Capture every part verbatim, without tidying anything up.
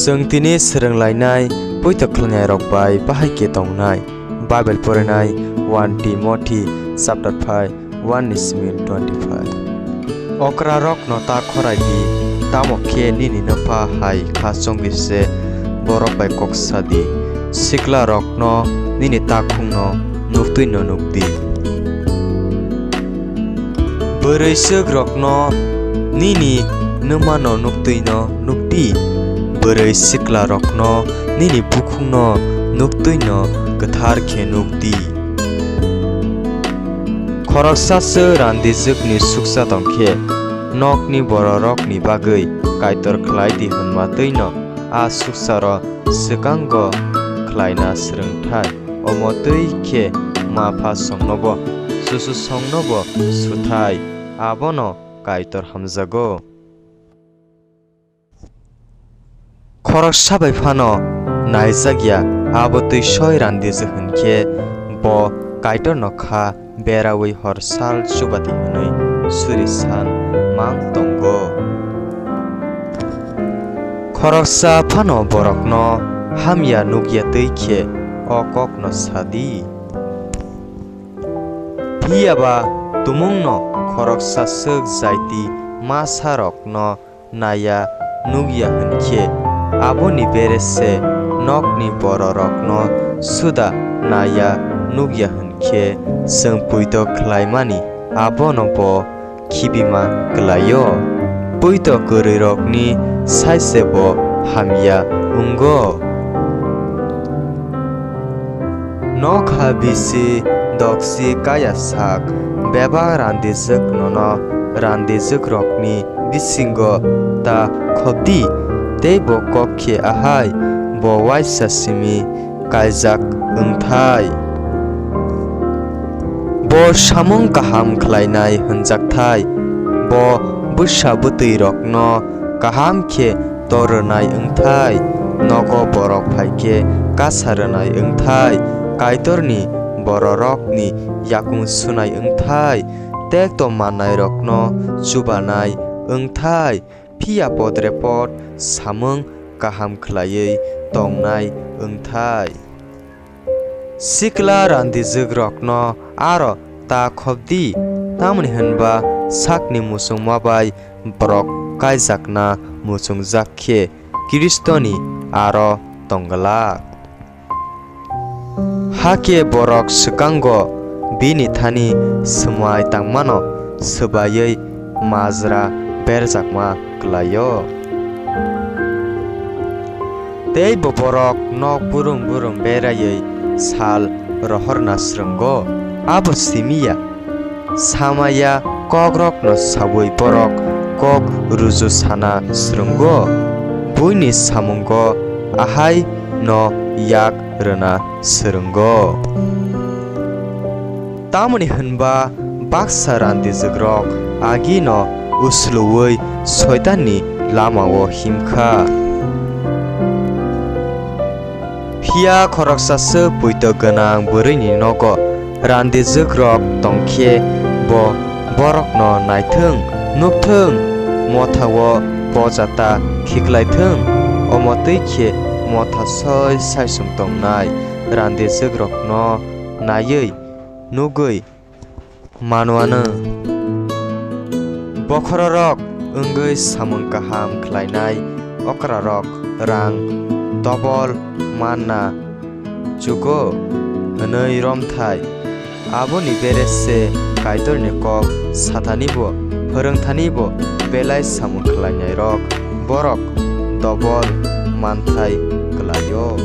Chwng tini swrwng lainai poito khlainairok bai bahai khe tongnai. Bible porinai one Timothy chapter five, one ni simi twenty five. Okrarokno ta khorai di, tamo khe nini nwpha hai kha chongwi se borok bai kok sa di. Siklarokno nini takhukno nuktwino nuk di. Bwrwi swkrokno nini nwmano nuktwino nuk di. Bwrwi siklarokno nini bukhukno nuktwino kwthar khe nuk di. Khoroksa swk randijwkni suksa tong khe, nokni bororokni bagwi Kaitor khlai di hwnma twino a suksaro swkango khlaina swrwng thai. Omo twi khe ma pha songnobo, chuchusongnobo su thai, abono Kaitor hamjago. Khoroksa bai phano naijak ya, abo twi soi randijwk hwn khe bo Kaitorno kha beraui hor sal chubadi hwnwi suri san mang tongo. Khoroksa phano borokno hamya nukya twi khe o kokno sa di. Phiya ba tumungno khoroksa swk jaiti masarokno naiya nukya hwn khe, aboni bere se nokni bororokno suda naiya nukya hwn khe, chwng poito khlaimani abono bo khibima kwlaio. Poito kwrwirokni sai se bo hamya wngo. Nokha bisi doksi kaya sak, bebak randijwk nono randijwkrokni bisingo ta khobdi, tei bo kok khe ahai, bo uaisa simi kaijak wngthai. Bo samung kaham khlainai hwnjakthai, bo bwsa bwtwirokno kaham khe tor rwnai wngthai, nogo borok phai khe kasa rwnai wngthai, Kaitorni bororokni yakung sunai wngthai, tekto mannairokno chubanai wngthai, phiya podrepot samung kaham khlaiwi tongnai wngthai. Sikla randijwkrokno aro ta khobdi, tamoni hwnba sakni muchungma bai borok kaijakna muchungjak khe Khristoni aro tongglak. Hakhe borok swkango bini thani swmai tangmano swbaiwi majra berjakma kwlaio. Tei bo borok nok burum burum beraiwi sal rohorna srwngo, abo simi ya. Samaya kokrokno saui borok kok ruju sana srwngo, buini samungo ahai no yak rwna srwngo. Tamoni hwnba baksa randijwkrok agino usluwi Soitanni lamao himkha. Phiya khoroksa swk poito gwnang bwrwini nogo randijwkrok tong khe, bo borokno naithwng, nukthwng, mothao poja ta khiklaithwng, omo twi khe motha soi saichung tongnai randijwkrokno naiwi, nugwi, manuano. Bokhororok wngwi samung kaham khlainai okrarok rang dobol manna chugo hwnwi romthai. Aboni bere se Kaitorni kok sathanibo, phwrwngthanibo belai samung khlainairok borok dobol manthai kwlaio.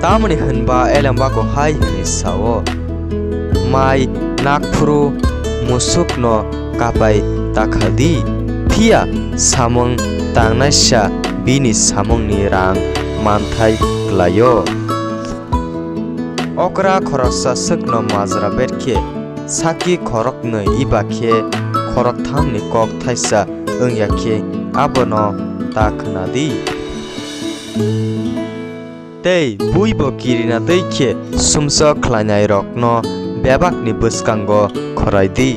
Tamoni hwnba Elembago hai hwnwi sao, "Mai nakphuru musukno kapai ta kha di, phiya samung tangnaisa bini samungni rang manthai kwlaio." Okra khoroksa swkno majra ber khe, sakki khoroknwi iba khe khorokthamni kok thaisa wngya khe abono ta khna di. tei buibo kirina tẃi khe sumsok khlainairokno bebakni bwskango khorai di.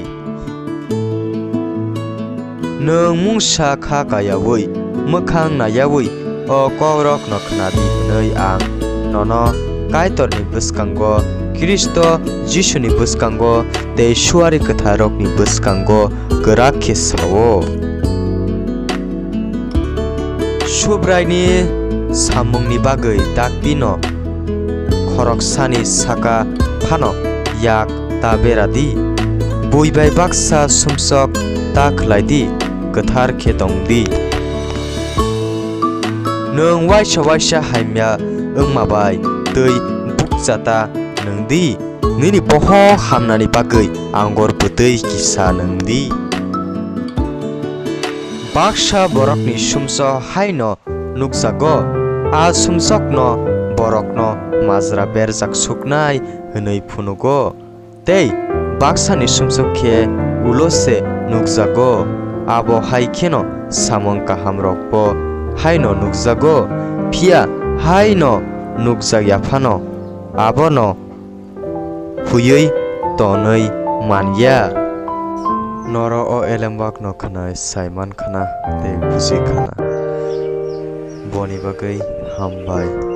Nwng mungsa khá ka yaui, mwkhang nai yaui o kókrokno khna di hwnwi ang nono Kaitorni bwskango, Khristo Jisuni bwskango tei Suari Kwtharrokni bwskango kwrak khe sa-o. Subraini samungni bagwi dakti’-no khoroksani saka phano yak ta bera di. Bui bai baksa sumsok ta khlai di, kwthar khe tong di. Nwng uáisa uáisa hamya wngma bai twi bukcha ta nung di; nini bohok hamnani bagwi angur bwtwi kisa nung di. Baksa borokni sumsok hai’-no nukjago, a sumsokno borokno majra berjak suknai hwnwi phunugo; tei baksani sumsok khe ulo se nukjago, abo hai kheno samung kahamrokbo hai’-no nukjago, phiya hai’-no nukjak ya phano abono huiwi tonwi man ya. Norok o elembakno khwnai sai man khna tei buji khna, boni bagwi ham bai.